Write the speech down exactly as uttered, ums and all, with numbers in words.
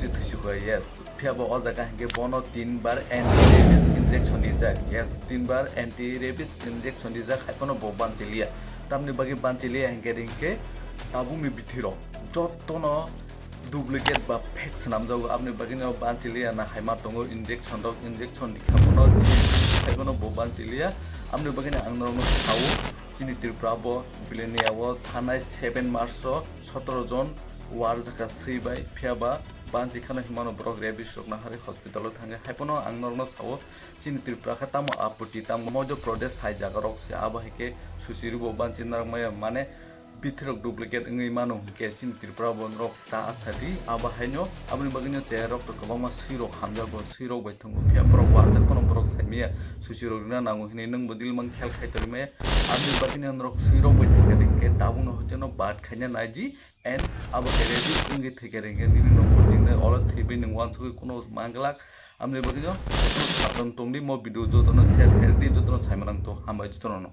Thwisu kha, yes. Phiya bo o jaga hinkhe bono tin bar anti rabies injection rijak. Yes, tin bar anti rabies injection rijak, hai phano bo banchiliya. Tamni bagwi banchiliya hinkhe, hinkhe tabukni bithirok jotono duplicate ba fake swnamjago, aboni bagwino banchiliya na haima tongo injection rok, injection rikha bono hai phano bo banchiliya. Aboni bagwino ang norokno sao, chini Tripura bo Bilania o thanai seven March o sotoro jon warjaka swi bai, phiya ba banchi kheno himano borok rabies rokno hari hospital o thangwi. Hai phano ang norokno sao, chini Tripura khe tamo apoti, tamo Madhya Pradesh hai jaga rok se, abo hai khe susi rwbo banchi narwk maya, mane bithirok duplicate wngwi mano hinkhe chini Tripura bo norok ta asa di. Abo haino aboni bagwino cherairok to kwbangma swirok hamjago, swirok bai thwngo, phiya borok warjak phano borok saimaya, susi rok rina nango hinwi nwng bo dilmang khel khai torwi maya. Aboni bagwino norok swirok bai thwngkha hinkhe tabukno hoiteno bat khaina nai di. And abo khe rabies wngwi thwikha hinkhe nini nokho tingno olo thwiwi nwng uansugwi kuno manglak. Aboni bagwino jotono satung tongdi, mo video jotono share khairokdi, jotono saimanang to hambai jotono no.